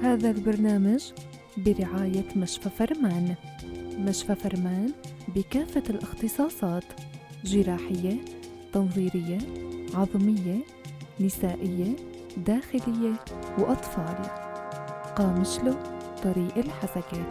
هذا البرنامج برعاية مشفى فرمان. مشفى فرمان بكافة الاختصاصات: جراحية، تنظيرية، عظمية، نسائية، داخلية وأطفال. قامشلو، طريق الحسكة.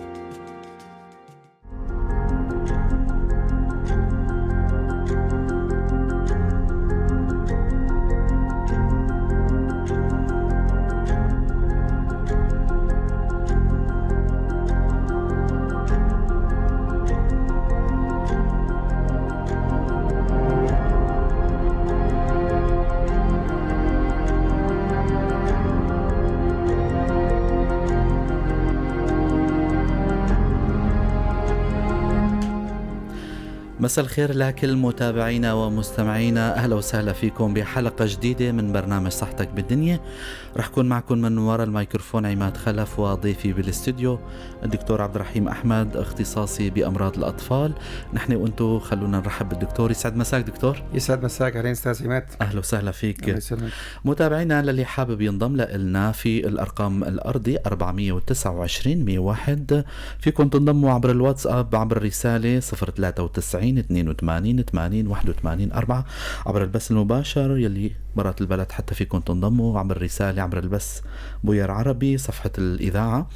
مساء الخير لكل متابعينا ومستمعينا، أهلا وسهلا فيكم بحلقة جديدة من برنامج صحتك بالدنيا. رح كون معكم من وراء الميكروفون عماد خلف، وضيفي بالاستوديو الدكتور عبد الرحيم أحمد، اختصاصي بأمراض الأطفال. نحن وأنتو خلونا نرحب بالدكتور. يسعد مساك دكتور. يسعد مساك، أهلين أستاذ عماد. أهلا وسهلا فيك. متابعينا للي حابب ينضم لنا في الأرقام الأرضي 429 101، فيكم تنضموا عبر الواتساب عبر الرسالة 093 82 80 81 4، عبر البث المباشر يلي برات البلد حتى فيكم تنضموا عبر الرسالة عبر البث بوير عربي صفحة الإذاعة.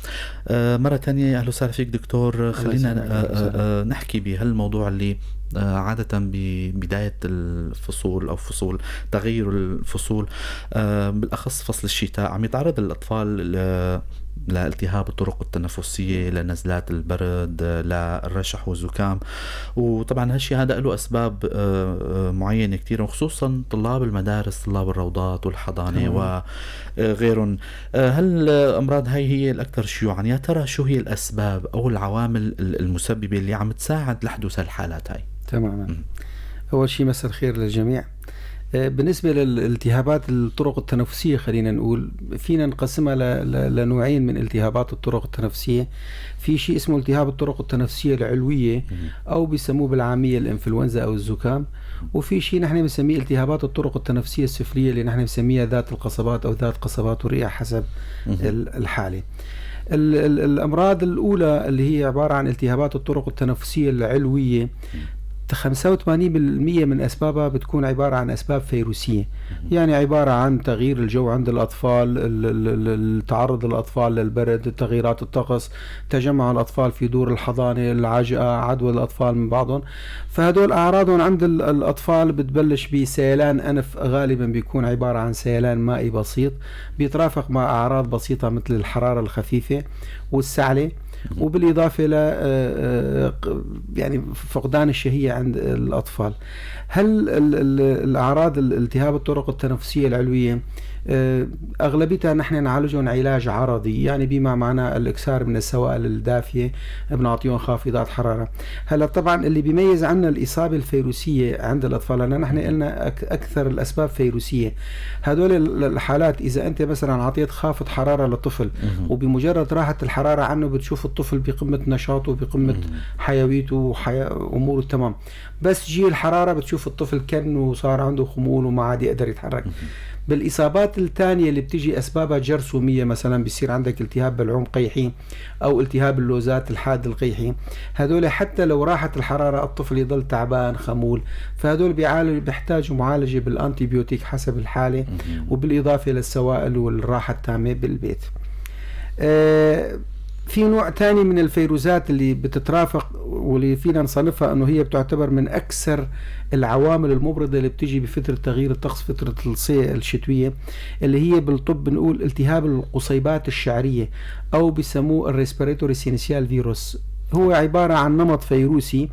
مرة تانية أهلا وسهلا فيك دكتور. خلينا نحكي بهالموضوع اللي عادة ببداية الفصول أو فصول تغير الفصول، بالأخص فصل الشتاء، عم يتعرض الأطفال لالتهاب الطرق التنفسية، لنزلات البرد، للرشح والزكام. وطبعا هالشي هذا له أسباب معينة كتير، وخصوصا طلاب المدارس، طلاب الروضات والحضانة وغيرهم. هل الأمراض هاي هي الأكثر شيوعا؟ يا ترى شو هي الأسباب أو العوامل المسببة اللي عم تساعد لحدوث الحالات هاي؟ تماما. أول شيء مساء الخير للجميع. بالنسبة للالتهابات الطرق التنفسية، خلينا نقول فينا نقسمها لنوعين من التهابات الطرق التنفسية. في شيء اسمه التهاب الطرق التنفسية العلوية أو بيسموه بالعامية الإنفلونزا أو الزكام، وفي شيء نحن بنسميه التهابات الطرق التنفسية السفلية اللي نحن بنسميها ذات القصبات أو ذات قصبات الرئة حسب الحالة. الأمراض الأولى اللي هي عبارة عن التهابات الطرق التنفسية العلوية، 85% من أسبابها بتكون عبارة عن أسباب فيروسية، يعني عبارة عن تغيير الجو عند الأطفال، التعرض الأطفال للبرد، تغييرات الطقس، تجمع الأطفال في دور الحضانة، العجقة، عدوى الأطفال من بعضهم. فهدول أعراضهم عند الأطفال بتبلش بسيلان أنف، غالبا بيكون عبارة عن سيلان مائي بسيط بيترافق مع أعراض بسيطة مثل الحرارة الخفيفة والسعلة، وبالإضافة إلى يعني فقدان الشهية عند الأطفال. هل الأعراض الالتهاب الطرق التنفسية العلوية أغلبيتها نحن نعالجهم علاج عرضي، يعني بما معناه الإكثار من السوائل الدافية، بنعطيهم خافضات حرارة. هلا طبعا اللي بيميز عنا الإصابة الفيروسية عند الأطفال، لأن نحن قلنا أكثر الأسباب فيروسية. هدول الحالات إذا أنت مثلا عطيت خافض حرارة للطفل وبمجرد راحت الحرارة عنه بتشوف الطفل بقمة نشاطه بقمة حيويته وأموره تمام، بس جي الحرارة بتشوف الطفل كأنه صار عنده خمول وما عاد يقدر يتحرك. بالإصابات الثانية اللي بتيجي أسبابها جرثومية، مثلا بيصير عندك التهاب بالعوم قيحي أو التهاب اللوزات الحاد القيحي، هذول حتى لو راحت الحرارة الطفل يضل تعبان خمول، فهذول بيحتاجوا معالجة بالأنتيبيوتيك حسب الحالة، وبالإضافة للسوائل والراحة التامة بالبيت. في نوع تاني من الفيروسات اللي بتترافق واللي فينا نصنفها انه هي بتعتبر من اكثر العوامل الممرضة اللي بتيجي بفترة تغيير الطقس، فترة الشتوية، اللي هي بالطب بنقول التهاب القصيبات الشعرية او بيسموه ال respiratory syncytial virus. هو عبارة عن نمط فيروسي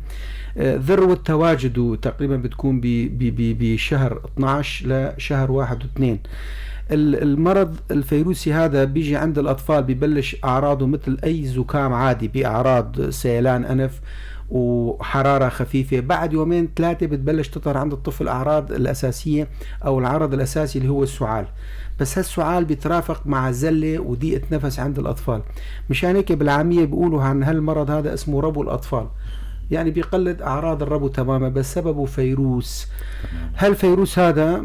ذروة تواجده تقريبا بتكون بشهر 12 لشهر 1 و2. المرض الفيروسي هذا بيجي عند الأطفال، ببلش أعراضه مثل أي زكام عادي، بأعراض سيلان أنف وحرارة خفيفة. بعد يومين ثلاثة بتبلش تظهر عند الطفل أعراض الأساسية أو العرض الأساسي اللي هو السعال، بس هالسعال بيترافق مع زلة وضيقة نفس عند الأطفال. مشان هيك بالعامية بيقولوا عن هالمرض هذا اسمه ربو الأطفال. يعني بيقلد أعراض الربو تماما، بس سببه فيروس. هالفيروس هذا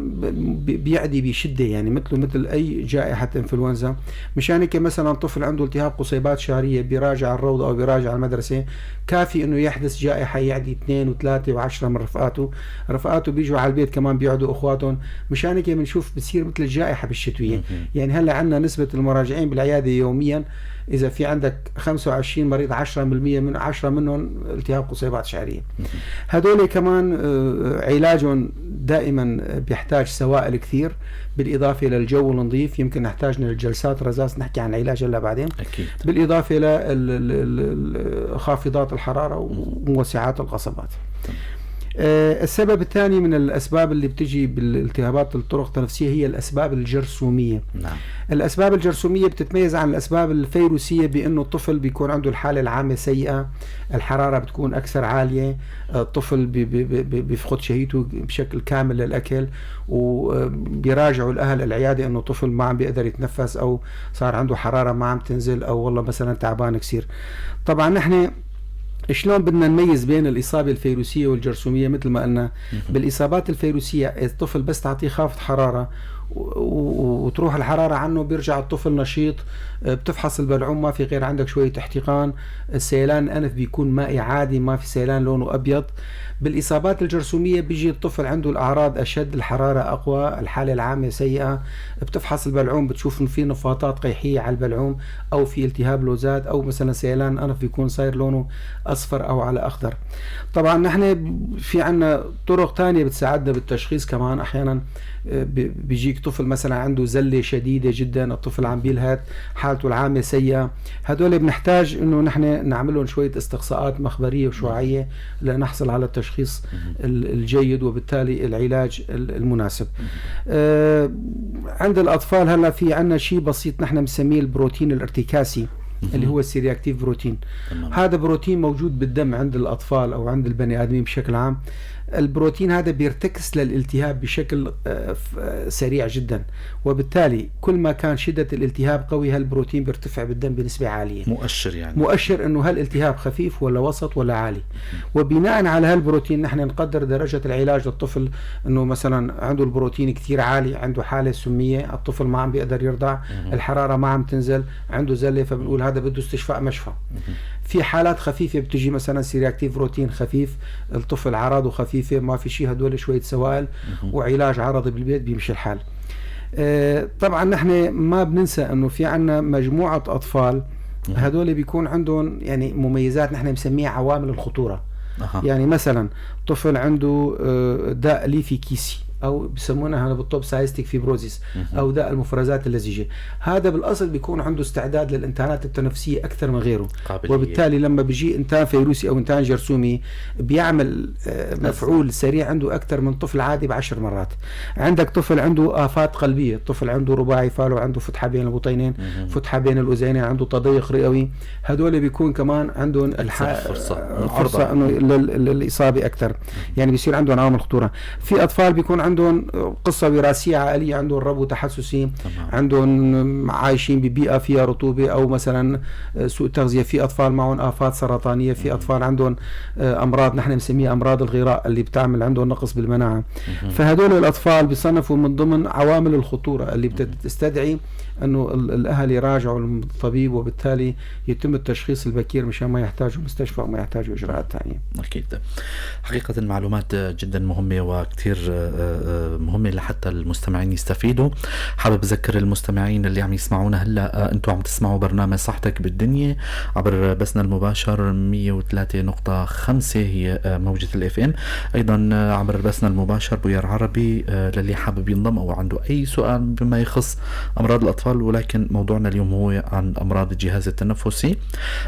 بيعدي بشدة، يعني مثله مثل أي جائحة إنفلونزا. مشان هيك مثلا طفل عنده التهاب قصيبات شعرية بيراجع الروضة أو بيراجع المدرسة، كافي إنه يحدث جائحة يعدي 2 و3 و10 من رفقاته، رفقاته بيجوا على البيت كمان بيعدوا أخواتهم. مشان هيك بنشوف بتصير مثل الجائحة بالشتوية. يعني هلا عندنا نسبة المراجعين بالعيادة يوميا، إذا في عندك 25 مريض 10% من 10 منهم التهاب قصيبات شعرية. هدول كمان علاجهم دائما بيحتاج سوائل كثير، بالإضافة للجو النظيف، يمكن نحتاج للجلسات رذاذ، نحكي عن العلاج هلا بعدين. أكيد. بالإضافة لخافضات الحرارة وموسعات القصبات. السبب الثاني من الأسباب اللي بتجي بالالتهابات الطرق التنفسية هي الأسباب الجرثومية. نعم. الأسباب الجرثومية بتتميز عن الأسباب الفيروسية بأنه الطفل بيكون عنده الحالة العامة سيئة، الحرارة بتكون أكثر عالية، الطفل بيفقد شهيته بشكل كامل للأكل، وبيراجعوا الأهل العيادة أنه الطفل ما عم بيقدر يتنفس، أو صار عنده حرارة ما عم تنزل، أو والله مثلا تعبان كثير. طبعا نحن شلون بدنا نميز بين الإصابة الفيروسية والجرثومية؟ مثل ما قلنا بالإصابات الفيروسية الطفل بس تعطيه خافض حرارة وتروح الحرارة عنه بيرجع الطفل نشيط، بتفحص البلعوم ما في غير عندك شوية احتقان، السيلان الأنف بيكون مائي عادي ما في سيلان لونه أبيض. بالإصابات الجرثومية بيجي الطفل عنده الأعراض أشد، الحرارة أقوى، الحالة العامة سيئة، بتفحص البلعوم بتشوف إنه في نفاطات قيحية على البلعوم، أو في التهاب لوزات، أو مثلا سيلان الأنف بيكون صاير لونه أصفر أو على أخضر. طبعا نحن في عنا طرق تانية بتساعدنا بالتشخيص كمان. أحيانا بيجيك طفل مثلا عنده زلة شديدة جدا، الطفل عم بيلهث، حالته العامة سيئة، هدول بنحتاج انه نحن نعملهم شوية استقصاءات مخبرية وشعاعية لنحصل على التشخيص الجيد وبالتالي العلاج المناسب. عند الأطفال هلا في عنا شيء بسيط نحن بنسميه البروتين الارتكاسي اللي هو ال C-reactive protein. هذا بروتين موجود بالدم عند الأطفال أو عند البني آدمين بشكل عام. البروتين هذا بيرتكس للالتهاب بشكل سريع جدا، وبالتالي كل ما كان شدة الالتهاب قوي هالبروتين بيرتفع بالدم بنسبة عالية. مؤشر، يعني مؤشر انه هالالتهاب خفيف ولا وسط ولا عالي. وبناء على هالبروتين نحن نقدر درجة العلاج للطفل، انه مثلا عنده البروتين كثير عالي، عنده حالة سمية، الطفل ما عم بيقدر يرضع، الحرارة ما عم تنزل، عنده زلة، فبنقول هذا بده استشفاء مشفى. في حالات خفيفة بتجي مثلا C-reactive protein خفيف، الطفل عراضه خفيفة ما في شيء، هدول شوية سوائل وعلاج عرضي بالبيت بيمشي الحال. طبعا نحن ما بننسى انه في عنا مجموعة اطفال هدول بيكون عندهم يعني مميزات نحن بنسميها عوامل الخطورة. يعني مثلا طفل عنده داء ليفي كيسي، او بسمونها هنا بالطب cystic fibrosis، او داء المفرزات اللزجه، هذا بالاصل بيكون عنده استعداد للانتانات التنفسية اكثر من غيره قابلية. وبالتالي لما بيجي انتان فيروسي او انتان جرثومي بيعمل مفعول سريع عنده اكثر من طفل عادي ب10 مرات. عندك طفل عنده افات قلبية، طفل عنده رباعي فالو، عنده فتحه بين البطينين، فتحه بين الاذينين، عنده تضيق رئوي، هدول بيكون كمان عندهم فرصة انه للاصابة اكثر، يعني بيصير عندهم عوامل خطورة. في اطفال بيكون عندهم قصة وراثية عائلية، عندهم ربو تحسسي، عندهم عايشين ببيئة فيها رطوبة أو مثلا سوء تغذية، في أطفال معهم آفات سرطانية، في أطفال عندهم أمراض نحن بنسميها أمراض الغراء اللي بتعمل عندهم نقص بالمناعة. فهدول الأطفال بيصنفوا من ضمن عوامل الخطورة اللي بتستدعي أنه الأهل يراجعوا الطبيب، وبالتالي يتم التشخيص البكير مشان ما يحتاجوا مستشفى وما يحتاجوا إجراءات ثانية. أكيد حقيقة المعلومات جدا مهمة وكثير مهمة لحتى المستمعين يستفيدوا. حابب أذكر المستمعين اللي عم يسمعونا هلا، أنتم عم تسمعوا برنامج صحتك بالدنيا عبر بثنا المباشر 103.5 هي موجة ال FM، أيضا عبر بثنا المباشر بوير عربي للي حابب ينضم أو عنده أي سؤال بما يخص أمراض الأطفال، ولكن موضوعنا اليوم هو عن أمراض الجهاز التنفسي.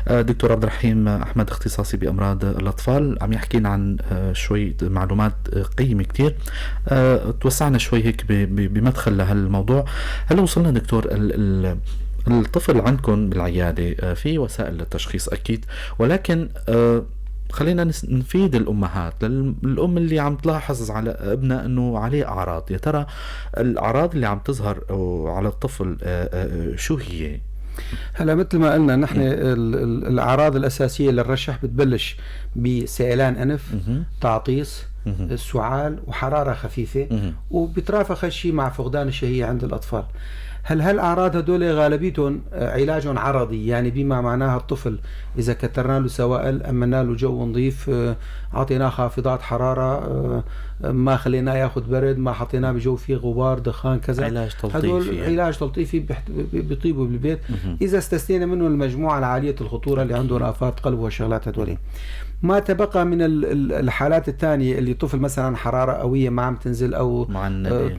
دكتور عبد الرحيم أحمد اختصاصي بأمراض الأطفال عم يحكينا عن شوي معلومات قيمة كتير. توسعنا شوي هيك بمدخل لهالموضوع. هل وصلنا دكتور الطفل عندكم بالعيادة في وسائل للتشخيص أكيد، ولكن خلينا نفيد الأمهات، الأم اللي عم تلاحظ على ابنها أنه عليه أعراض، يا ترى الأعراض اللي عم تظهر على الطفل شو هي؟ هلا مثل ما قلنا نحن الاعراض الاساسية للرشح بتبلش بسيلان انف، تعطيس، سعال، وحرارة خفيفة، وبترافق هالشيء مع فقدان الشهية عند الاطفال. هل هالاعراض هدول غالبيتهم علاجهم عرضي، يعني بما معناها الطفل اذا كترنا له سوائل، امنا له جو نظيف، اعطيناه خافضات حرارة، ما خليناه ياخذ برد، ما حطيناه بجو فيه غبار، دخان، كذا، علاج تلطيفي، هدول يعني علاج تلطيفي بيطيبوا بالبيت. اذا استثنينا منه المجموعة العالية الخطورة اللي عندهم افات قلب وشغلات هدول. ما تبقى من الحالات الثانية اللي طفل مثلا حرارة قوية ما عم تنزل أو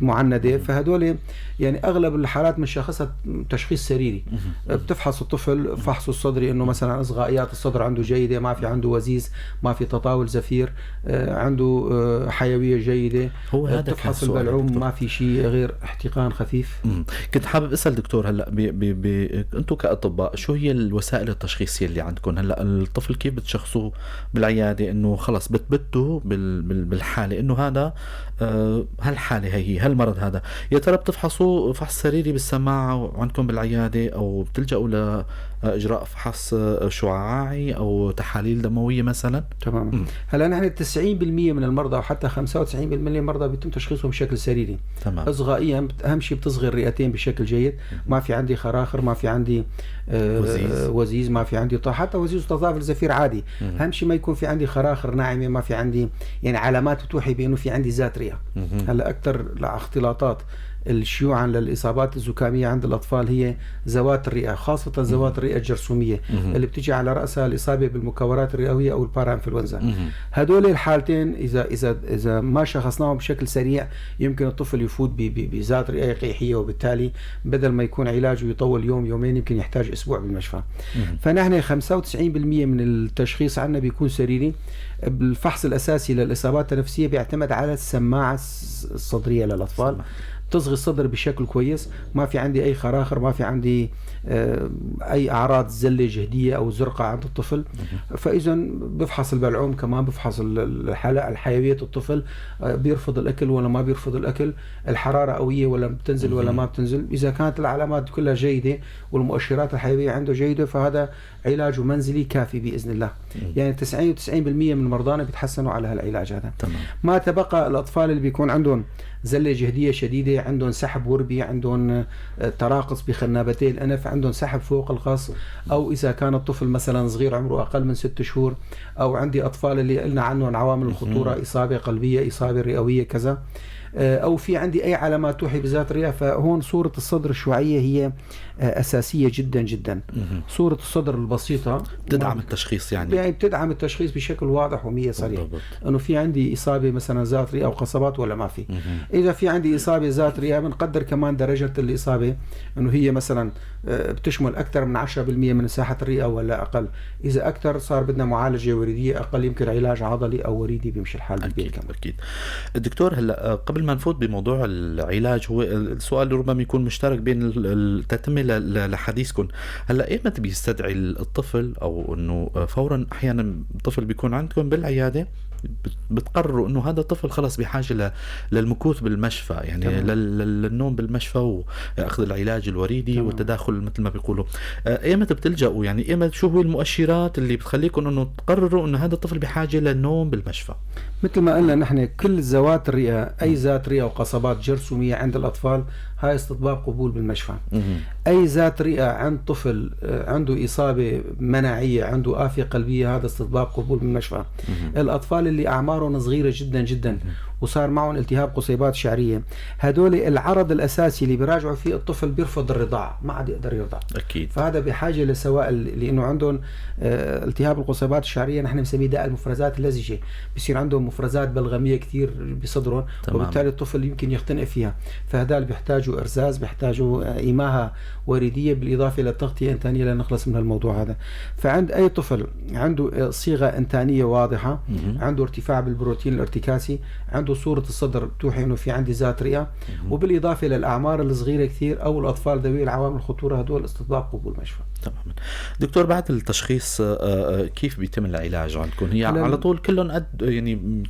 معندة، فهدول يعني أغلب الحالات بنشخصها تشخيص سريري. بتفحص الطفل فحصه الصدري إنه مثلا إصغائيات الصدر عنده جيدة، ما في عنده وزيز، ما في تطاول زفير، عنده حيوية جيدة، هو هذا بتفحص البلعوم ما في شيء غير احتقان خفيف. كنت حابب أسأل دكتور، هلا أنتم كأطباء شو هي الوسائل التشخيصية اللي عندكم؟ هلا الطفل كيف بتشخصوه بالعيادة انه خلص بتبتوا بالحالة انه هذا هالحالة هي هالمرض هذا؟ يا ترى بتفحصوا فحص سريري بالسماعه عندكم بالعيادة، او بتلجأوا لاجراء فحص شعاعي او تحاليل دموية مثلا؟ تمام. هلا نحن 90% من المرضى وحتى 95% من المرضى بيتم تشخيصهم بشكل سريري. تمام. اصغائيا اهم شيء بتصغي الرئتين بشكل جيد، ما في عندي خراخر، ما في عندي وزيز، ما في عندي حتى وزيز وتضافر الزفير عادي. اهم شيء ما يكون في عندي خراخر ناعمة، ما في عندي يعني علامات بتوحي بانه في عندي ذات رئه. هلا اكثر الاختلاطات الشيوعا للاصابات الزكاميه عند الاطفال هي زوات الرئة، خاصة زوات الرئة الجرثوميه اللي بتيجي على راسها الاصابة بالمكورات الرئويه او البارانفلونزا. هدول الحالتين اذا اذا اذا ما شخصناهم بشكل سريع يمكن الطفل يفوت بذات رئه قيحيه، وبالتالي بدل ما يكون علاجه يطول يوم يومين يمكن يحتاج اسبوع بالمشفى. فنحن 95% من التشخيص عندنا بيكون سريري. الفحص الاساسي للاصابات التنفسية بيعتمد على السماعة الصدرية للاطفال، تصغي الصدر بشكل كويس، ما في عندي اي خراخر، ما في عندي اي اعراض زلة جهديه او زرقاء عند الطفل. فاذا بفحص البلعوم كمان، بفحص الحالة الحيوية الطفل، بيرفض الاكل ولا ما بيرفض الاكل، الحرارة قوية ولا بتنزل ولا ما بتنزل. اذا كانت العلامات كلها جيدة والمؤشرات الحيوية عنده جيدة فهذا علاج منزلي كافي باذن الله. يعني 99% من مرضانا بيتحسنوا على هالعلاج هذا. تمام. ما تبقى الاطفال اللي بيكون عندهم زلة جهديه شديدة، عندهم سحب وربي، عندهم تراقص بخنابتي الانف، عندهم سحب فوق الخص، او اذا كان الطفل مثلا صغير عمره اقل من 6 شهور، او عندي اطفال اللي قلنا عنهم عوامل الخطورة، اصابه قلبية، اصابه رئويه كذا، او في عندي اي علامات توحي بذات الرئة، فهون صوره الصدر الشعاعيه هي اساسية جدا جدا. صوره الصدر البسيطة بتدعم التشخيص، يعني بتدعم التشخيص بشكل واضح ومية صريح انه في عندي اصابه مثلا ذات رئه او قصبات ولا ما في. اذا في عندي اصابه ذات رئه بنقدر كمان درجه الاصابة انه هي مثلا بتشمل اكثر من 10% من مساحة الرئة ولا اقل. اذا اكثر صار بدنا معالجة وريديه، اقل يمكن علاج عضلي او وريدي بيمشي الحال بالبيت كمان. اكيد. الدكتور هلا قبل ما نفوت بموضوع العلاج، هو السؤال ربما يكون مشترك بين التتمة لحديثكم. هلا ايمتى بيستدعي الطفل او انه فورا احيانا الطفل بيكون عندكم بالعيادة بتقرروا انه هذا الطفل خلص بحاجة للمكوث بالمشفى، يعني للنوم بالمشفى واخذ العلاج الوريدي والتداخل مثل ما بيقولوا. ايمتى بتلجأوا؟ يعني ايمتى شو هو المؤشرات اللي بتخليكم انه تقرروا انه هذا الطفل بحاجة للنوم بالمشفى؟ مثل ما قلنا نحن كل ذوات الرئة، اي ذات رئه وقصبات جرثوميه عند الاطفال هاي استطباب قبول بالمشفى. اي ذات رئه عند طفل عنده اصابه مناعية، عنده آفة قلبية، هذا استطباب قبول بالمشفى. الاطفال اللي اعمارهم صغيرة جدا جدا وصار معهم التهاب قصيبات شعرية، هدول العرض الاساسي اللي بيراجعوا فيه الطفل بيرفض الرضاعة، ما عاد يقدر يرضع. اكيد. فهذا بحاجة لسوائل، لانه عندهم التهاب القصيبات الشعرية نحن بنسميه داء المفرزات اللزجه، بصير عندهم مفرزات بلغميه كثير بصدرهم، وبالتالي الطفل يمكن يختنق فيها. فهذا بيحتاجوا ارزاز، بيحتاجوا ايماها وريديه بالاضافة الى التغطية الانتانيه لنخلص من الموضوع هذا. فعند اي طفل عنده صيغة انتانيه واضحة، عنده ارتفاع بالبروتين الارتكاسي، عنده صورة الصدر بتوحي انه في عندي ذات رئة، وبالاضافة للاعمار الصغيرة كثير او الاطفال ذوي العوامل الخطورة، هدول استطباب قبول مشفى. تماما. دكتور بعد التشخيص كيف بيتم العلاج عندكم؟ هي على طول كلهم قد يعني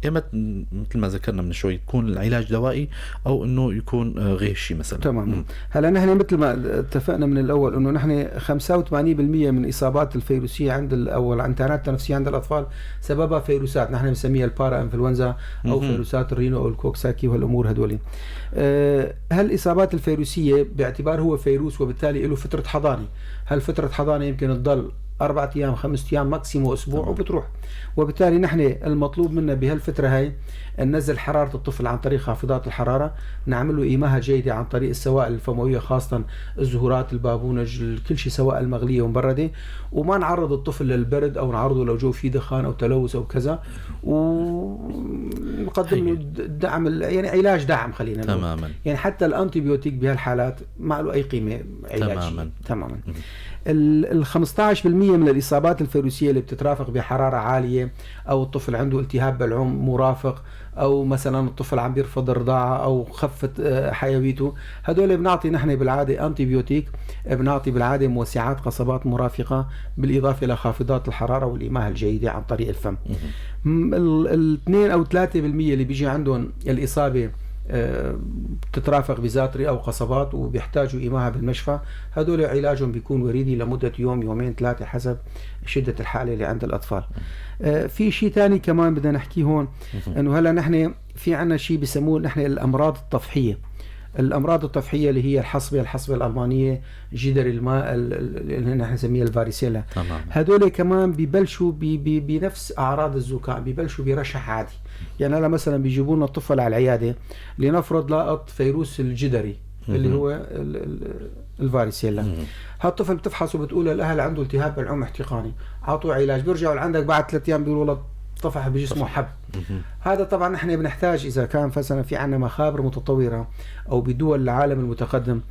ايمت مثل ما ذكرنا من شوي يكون العلاج دوائي او انه يكون غير شيء مثلا؟ تمام. هلا نحن مثل ما اتفقنا من الاول انه نحن 85% من الاصابات الفيروسيه عند او الانتانات التنفسية عند الاطفال سببها فيروسات، نحن بنسميها ال parainfluenza او فيروسات الرينو او الكوكساكي وهالامور هدول. هالاصابات الفيروسيه باعتبار هو فيروس وبالتالي له فترة حضانة، هالفترة حضانة يمكن تضل 4 ايام 5 ايام maximum اسبوع وبتروح، وبالتالي نحن المطلوب منا بهالفترة هاي ننزل حرارة الطفل عن طريق خافضات الحرارة، نعمل له ايماها جيدة عن طريق السوائل الفمويه خاصة الزهورات، البابونج، كل شيء سوائل مغليه ومبرده، وما نعرض الطفل للبرد او نعرضه لو جو فيه دخان او تلوث او كذا، ونقدم له دعم، يعني علاج دعم خلينا نقول. تماما. يعني حتى ال antibiotic بهالحالات ما له اي قيمة علاجية. تماما. تماما. ال 15% من الاصابات الفيروسيه اللي بتترافق بحرارة عالية او الطفل عنده التهاب بلعوم مرافق او مثلا الطفل عم بيرفض الرضاعة او خفت حيويته، هدول بنعطي نحن بالعادة antibiotic، بنعطي بالعادة موسعات قصبات مرافقة بالاضافة لخافضات الحرارة والايماه الجيدة عن طريق الفم. ال 2 او 3% اللي بيجي عندهم الاصابة بتترافق بزات رئه وقصبات وبيحتاجوا إيماها بالمشفى، هدول علاجهم بيكون وريدي لمدة يوم يومين 3 حسب شدة الحالة اللي عند الأطفال. في شيء ثاني كمان بدنا نحكيه هون، إنه هلا نحن في عنا شيء بسموه نحن الأمراض الطفحية. الأمراض الطفحية اللي هي الحصبة، الحصبة الألمانية، جدر الماء اللي نحن نسميها ال varicella. تمام. هدول كمان ببلشوا بنفس أعراض الزكام، ببلشوا برشح عادي. يعني هلا مثلا بيجيبوا لنا الطفل على العيادة لنفرض لاقط فيروس الجدري اللي هو ال varicella. هالطفل بتفحصه بتقول للاهل عنده التهاب بلعوم احتقاني، اعطوه علاج، بيرجعوا لعندك بعد 3 ايام بيقولوا والله طفح بجسمه حب. هذا طبعا نحن بنحتاج اذا كان مثلا في عندنا مخابر متطورة او بدول العالم المتقدم،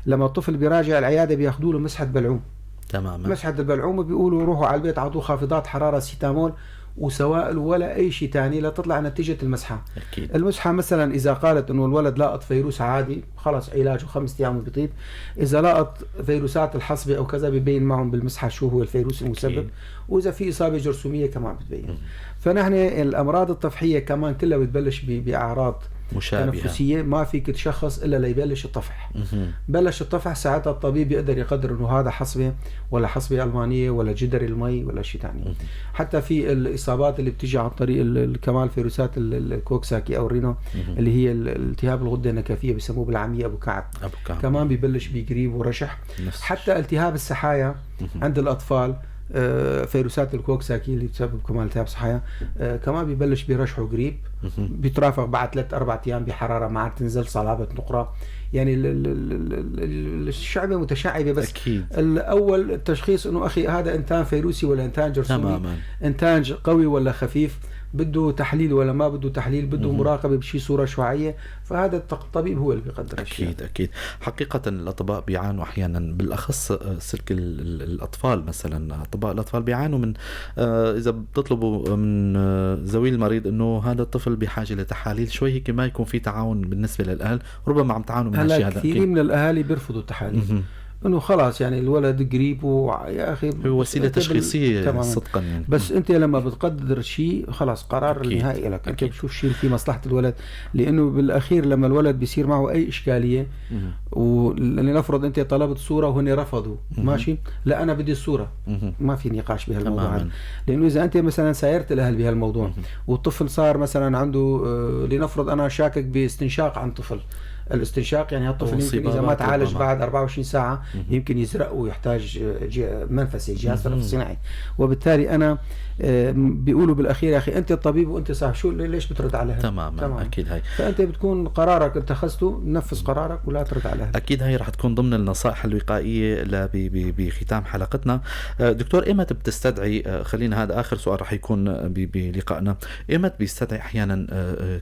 لما الطفل بيراجع العيادة بياخذوا له مسحه بلعوم. تماما. مسحه البلعوم بيقولوا روحوا على البيت اعطوه خافضات حرارة سيتامول وسوائل ولا اي شيء ثاني لتطلع نتيجة المسحة. أكيد. المسحة مثلا اذا قالت انه الولد لاقط فيروس عادي خلص علاجه 5 ايام وبيطيب، اذا لاقط فيروسات الحصبة او كذا ببين معهم بالمسحه شو هو الفيروس المسبب. أكيد. واذا في اصابه جرثوميه كمان بتبين. فنحن الامراض الطفحيه كمان كلها بتبلش باعراض مشابهة تنفسية، ما فيك تشخص الا ليبلش الطفح. بلش الطفح ساعتها الطبيب يقدر يقدر انه هذا حصبه ولا حصبه المانية ولا جدر المي ولا شيء ثاني. حتى في الاصابات اللي بتيجي عن طريق كمان فيروسات الكوكساكي او الرينو اللي هي التهاب الغدة النكافيه بسموه بالعامية ابو كعب. ابو كعب كمان ببلش بقريب ورشح. حتى التهاب السحايا عند الاطفال، فيروسات الكوكساكي اللي بتسبب كمان التهاب سحايا، كمان ببلش برشحه قريب، بيترافق بعد 3 4 ايام بحرارة ما عاد تنزل، صلابة نقره. يعني الشعبة متشعبة. بس أكيد. الاول التشخيص انه اخي هذا انتان فيروسي ولا انتان جرثومي، تماما، انتان قوي ولا خفيف، بده تحليل ولا ما بده تحليل، بده مراقبة بشي صوره شعاعيه، فهذا الطبيب هو اللي بيقدر. اكيد اكيد. حقيقة الاطباء بيعانوا احيانا بالاخص سلك الاطفال مثلا، اطباء الاطفال بيعانوا من اذا بتطلبوا من ذوي المريض انه هذا الطفل بحاجة لتحاليل شوي هيك ما يكون في تعاون بالنسبة للاهل، ربما عم تعانوا من هالشيء هذا. كثير من الاهالي بيرفضوا التحاليل، انه خلاص يعني الولد قريب ويا اخي هو وسيلة تشخيصيه صدقا يعني. بس انت لما بتقدر شيء خلاص قرار النهائي لك، انت بتشوف شيء في مصلحة الولد، لانه بالاخير لما الولد بيصير معه اي اشكالية، ولنفرض انت طلبت صوره وهن رفضوا، ماشي، لا انا بدي الصورة، ما في نقاش بهالموضوع هذا، لانه اذا انت مثلا سايرت الاهل بهالموضوع والطفل صار مثلا عنده لنفرض انا شاكك باستنشاق عن طفل، الاستنشاق يعني هالطفل يمكن اذا ما تعالج بعد 24 ساعة يمكن يزرق ويحتاج منفسه، جهاز تنفس صناعي، وبالتالي انا بيقولوا بالاخير يا اخي انت الطبيب وانت صح، شو ليش بترد عليها؟ تماما. اكيد هاي، فانت بتكون قرارك اتخذته، نفذ قرارك ولا ترد عليها. اكيد هاي رح تكون ضمن النصائح الوقائية بختام حلقتنا. دكتور، ايمت بتستدعي، خلينا هذا اخر سؤال رح يكون بلقائنا، ايمت بيستدعي احيانا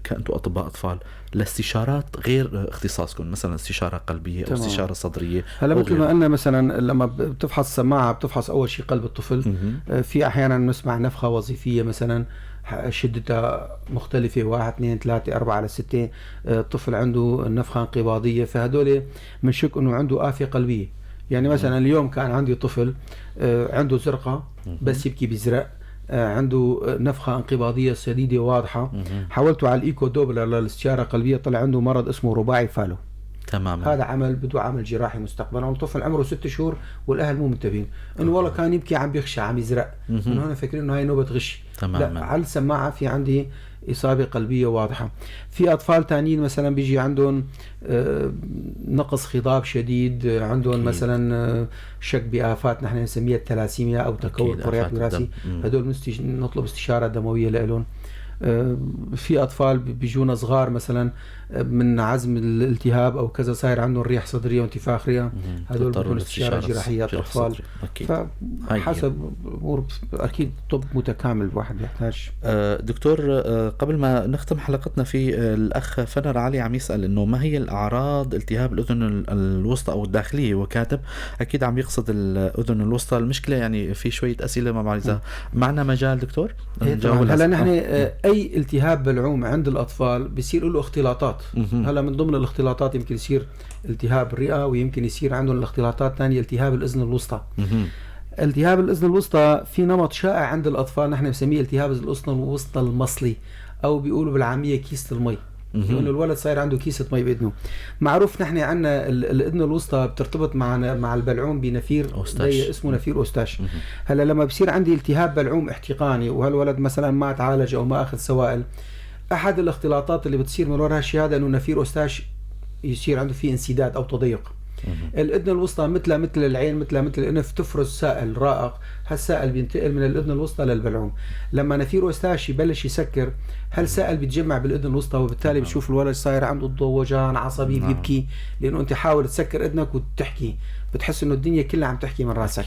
كأنتم اطباء اطفال لاستشارات غير اختصاصكم، مثلا استشاره قلبية او استشاره صدريه؟ هلا مثل ما قلنا مثلا لما بتفحص سماعه بتفحص اول شيء قلب الطفل، في احيانا نسمع نفخه وظيفية مثلا شدتها مختلفة 1 2 3 4 على 6، الطفل عنده نفخه انقباضيه، فهدول بنشك انه عنده آفة قلبية. يعني مثلا اليوم كان عندي طفل عنده زرقه بس يبكي بزرق، عنده نفخه انقباضيه شديدة واضحة، حولته على ال écho doppler للاستشاره القلبية، طلع عنده مرض اسمه رباعي فالو. تماما. هذا عمل بده عمل جراحي مستقبلا. والطفل عمره 6 شهور والاهل مو منتبهين انه والله كان يبكي عم بيخشى عم يزرق، انه هون فاكرين انه هاي نوبه غش. تماما. لا، على السماعة في عندي اصابه قلبية واضحة. في اطفال تانيين مثلا بيجي عندهم نقص خضاب شديد، عندهم مثلا شك بآفات نحن نسميها التلاسيميا او تكور كريات وراثي، هدول نطلب استشاره دموية لهم. في اطفال بيجونا صغار مثلا من عزم الالتهاب او كذا صاير عندهم ريح صدريه وانتفاخ رئه، هذول بدهم استشاره جراحية اطفال. فحسب امور اكيد طب متكامل الواحد بيحتاج. دكتور، قبل ما نختم حلقتنا في الاخ فنر علي عم يسال انه ما هي الاعراض التهاب الاذن الوسطى او الداخلية، وكاتب اكيد عم يقصد الاذن الوسطى. المشكلة يعني في شوية اسئلة ما بعرف اذا معنا مجال دكتور نجاوب. هلا نحن اي التهاب بلعوم عند الاطفال بيصير له اختلاطات. هلا من ضمن الاختلاطات يمكن يصير التهاب الرئة، ويمكن يصير عندهم الاختلاطات الثانية التهاب الاذن الوسطى. التهاب الاذن الوسطى في نمط شائع عند الاطفال نحن بنسميه التهاب الاذن الوسطى المصلي، او بيقولوا بالعامية كيسه المي، لانه الولد صاير عنده كيسه مي باذنه. معروف نحن عندنا الاذن الوسطى بترتبط مع البلعوم بنفير اسمه نفير اوستاش. هلا لما بصير عندي التهاب بلعوم احتقاني وهالولد مثلا ما تعالج او ما اخذ سوائل، احد الاختلاطات اللي بتصير من وراء هالشيء هذا انه نفير اوستاش يصير عنده فيه انسداد او تضيق. الاذن الوسطى مثل العين مثل الانف تفرز سائل رائق، هالسائل بينتقل من الاذن الوسطى للبلعوم. لما نفير اوستاش يبلش يسكر هالسائل بيتجمع بالاذن الوسطى، وبالتالي بتشوف الولد صاير عنده ضوجان عصبي بيبكي، لانه انت حاول تسكر اذنك وتحكي بتحس انه الدنيا كلها عم تحكي من راسك.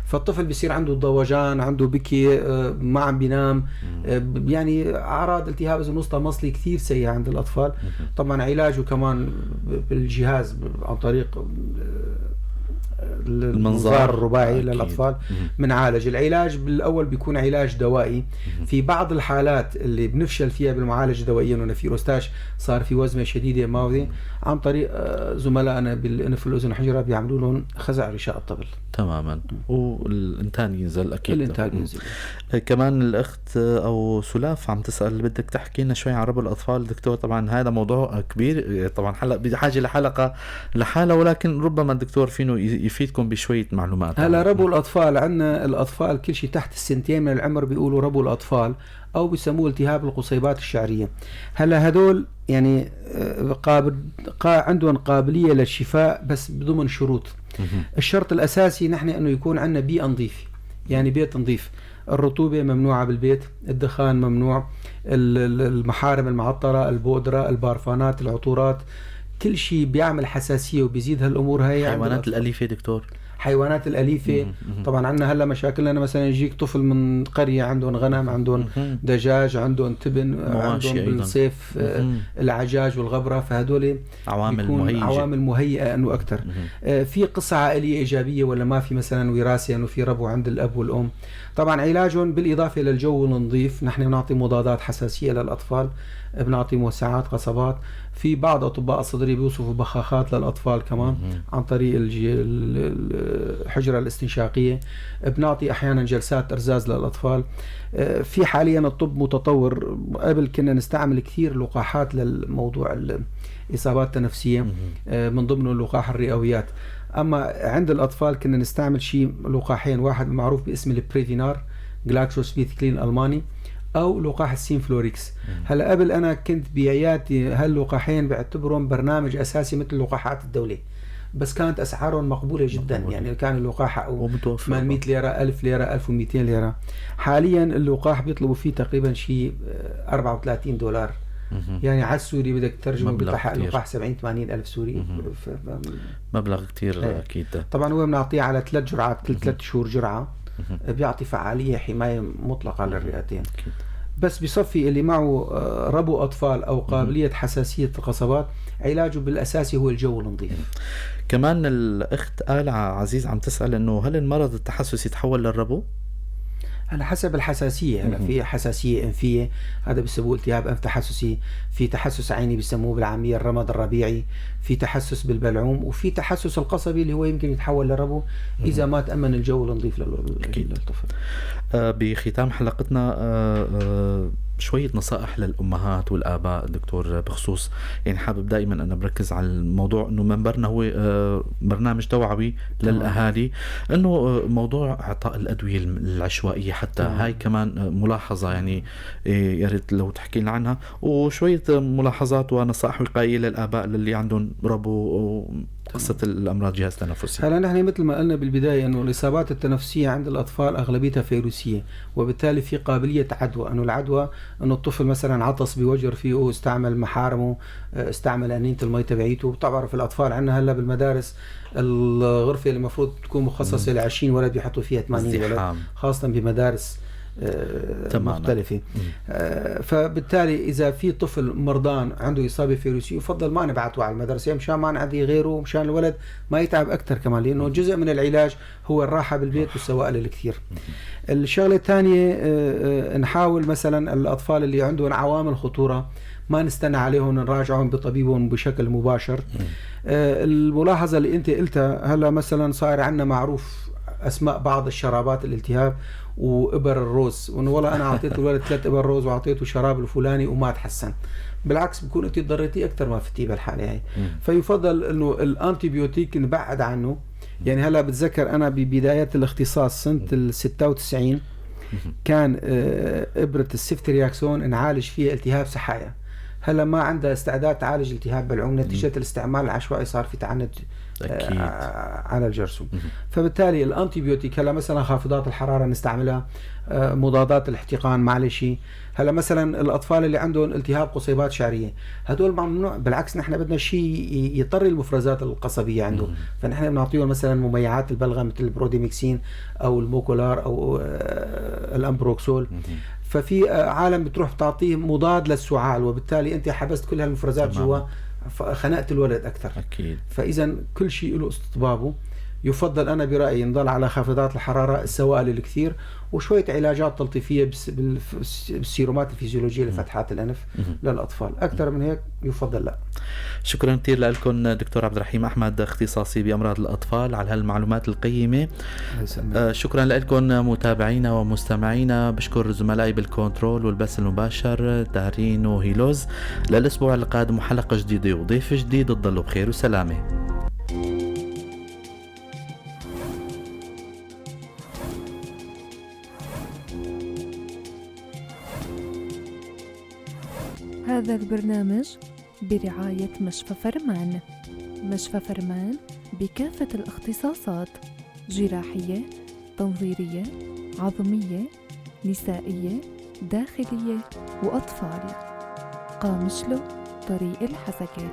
فالطفل بيصير عنده ضوجان، عنده بكي، ما عم بينام، يعني اعراض التهاب الاذن الوسطى مصلي كثير سيئه عند الاطفال. طبعا علاجه كمان بالجهاز عن طريق المنظار الرباعي للأطفال بنعالج. العلاج بالأول بيكون علاج دوائي. في بعض الحالات اللي بنفشل فيها بالمعالجة الدوائية انه نفير اوستاش صار في وزمة شديدة ماضي، عن طريق زملائنا بالأنف والأذن والحنجرة بيعملوا لهم خزع غشاء الطبل. تماما، والإنتان ينزل أكيد. الإنتان ينزل. كمان الأخت أو سلاف عم تسأل بدك تحكي لنا شوي عن ربو الأطفال دكتور. طبعا هذا موضوع كبير، طبعا حلقة بحاجة لحلقة لحالة، ولكن ربما الدكتور فينه يفيدكم بشوية معلومات. هلا ربو الأطفال عندنا الأطفال كل شيء تحت السنتين من العمر بيقولوا ربو الأطفال أو بيسموه التهاب القصيبات الشعرية. هلا هدول يعني عندهم قابلية للشفاء بس بضمن شروط. الشرط الأساسي نحن أنه يكون عندنا بيئة نظيفة، يعني بيت نظيف، الرطوبة ممنوعة بالبيت، الدخان ممنوع، المحارم المعطرة، البودرة، البارفانات، العطورات، كل شيء بيعمل حساسية وبيزيد هالأمور هاي. حيوانات الأليفة دكتور؟ حيوانات الأليفة طبعا عندنا هلا مشاكلنا، مثلا يجيك طفل من قرية عندهم غنم، عندهم دجاج، عندهم تبن، عندهم بالصيف العجاج والغبرة، فهدول عوامل مهيئة، عوامل مهيئة انه اكثر. في قصة عائلية إيجابية ولا ما في مثلا وراثة انه في ربو عند الأب والأم. طبعا علاجهم بالإضافة للجو النظيف، نحن بنعطي مضادات حساسية للأطفال، بنعطي موسعات قصبات، في بعض أطباء الصدري بيوصفوا بخاخات للأطفال كمان عن طريق الحجرة الاستنشاقية، بنعطي أحيانا جلسات إرزاز للأطفال. في حاليا الطب متطور، قبل كنا نستعمل كثير لقاحات للموضوع الإصابات التنفسية، من ضمنه اللقاح الرئويات. أما عند الأطفال كنا نستعمل شيء لقاحين، واحد معروف باسم ال Prevenar جلاكسو سميث كلين الألماني، أو لقاح ال Synflorix. هلا قبل أنا كنت بعيادتي هاللقاحين بعتبرهم برنامج أساسي مثل لقاحات الدولة، بس كانت أسعارهم مقبولة جدا. يعني كان اللقاح حقه 800 ليرة، 1000 ليرة، 1200 ليرة. حاليا اللقاح بيطلبوا فيه تقريبا شيء $34، يعني على السوري بدك ترجمه بيطلع حق اللقاح 70-80 ألف سوري. مبلغ كتير أكيد. طبعا هو بنعطيه على 3 جرعات، كل 3 شهور جرعة، بيعطي فعالية حماية مطلقة للرئتين. بس بصفي اللي معه ربو أطفال أو قابلية حساسية القصبات علاجه بالأساسي هو الجو النظيف. كمان الأخت آلة عزيز عم تسأل إنه هل المرض التحسسي يتحول للربو؟ هلا حسب الحساسية. هلا في حساسية انفيه، هذا بيسموه التهاب انف تحسسي، في تحسس عيني بيسموه بالعامية الرمد الربيعي، في تحسس بالبلعوم، وفي تحسس القصبي اللي هو يمكن يتحول لربو اذا ما تامن الجو النظيف للطفل. بختام حلقتنا شوية نصائح للأمهات والآباء دكتور، بخصوص يعني حابب دائما أنا بركز على الموضوع أنه منبرنا هو برنامج توعوي للأهالي، أنه موضوع إعطاء الأدوية العشوائية حتى هاي كمان ملاحظة يعني يا ريت لو تحكي لنا عنها، وشوية ملاحظات ونصائح وقائية للآباء اللي عندهم ربو وقصة الأمراض الجهاز التنفسي. هلا نحن مثل ما قلنا بالبداية أنه الإصابات التنفسية عند الأطفال أغلبيتها فيروسية، وبالتالي في قابلية عدوى، أنه العدوى أنه الطفل مثلا عطس بوجه رفيقه، استعمل محارمه، استعمل أنينة المي تبعيته. بتعرف الأطفال عندنا هلا بالمدارس الغرفة اللي المفروض تكون مخصصة ل 20 ولد بيحطوا فيها 80 ولد، خاصة بمدارس مختلفة. فبالتالي إذا في طفل مرضان عنده إصابة فيروسية يفضل ما نبعته على المدرسة مشان ما نعدي غيره، مشان الولد ما يتعب أكثر كمان، لأنه جزء من العلاج هو الراحة بالبيت والسوائل الكثير. الشغلة الثانية نحاول مثلا الأطفال اللي عندهم عوامل خطورة ما نستنى عليهم، نراجعهم بطبيبهم بشكل مباشر. الملاحظة اللي أنت قلتها هلا مثلا صار عندنا معروف أسماء بعض الشرابات الالتهاب وإبر الروز، وإنه والله أنا أعطيت الولد 3 إبر روز وأعطيته شراب الفلاني وما تحسن، بالعكس بكون أنت ضريتيه أكثر ما فتية بالحالة هاي. فيفضل إنه ال antibiotique نبعد عنه. يعني هلا بتذكر أنا ببداية الاختصاص سنة 96 كان إبرة ال ceftriaxone نعالج فيها التهاب سحايا، هلا ما عندها استعداد تعالج التهاب بلعوم نتيجة الاستعمال العشوائي صار في تعنت أكيد على الجرثوم. فبالتالي ال antibiotique هلا مثلا خافضات الحرارة نستعملها، مضادات الاحتقان معلش. هلا مثلا الاطفال اللي عندهم التهاب قصيبات شعرية هدول ممنوع، بالعكس نحن بدنا شيء يطري المفرزات القصبيه عنده، فنحن بنعطيهم مثلا مميعات البلغم مثل البروديميكسين او الموكولار او الامبروكسول. ففي عالم بتروح بتعطيه مضاد للسعال، وبالتالي انت حبست كل هالمفرزات جوا، خنقت الولد اكثر. أكيد. فاذا كل شيء له استطبابه. يفضل انا برايي نضل على خافضات الحرارة، السوائل الكثير، وشوية علاجات تلطيفيه بالسيرومات الفيزيولوجيه لفتحات الانف للاطفال. اكثر من هيك يفضل لا. شكرا كثير لكم دكتور عبد الرحيم احمد، اختصاصي بامراض الاطفال، على هالمعلومات القيمة. شكرا لكم متابعينا ومستمعينا. بشكر زملائي بالكنترول والبث المباشر دارين وهيلوز. للاسبوع القادم حلقة جديدة وضيف جديد. تضلوا بخير وسلامه. هذا البرنامج برعاية مشفى فرمان. مشفى فرمان بكافة الاختصاصات: جراحية، تنظيرية، عظمية، نسائية، داخلية وأطفال. قامشلو، طريق الحسكة.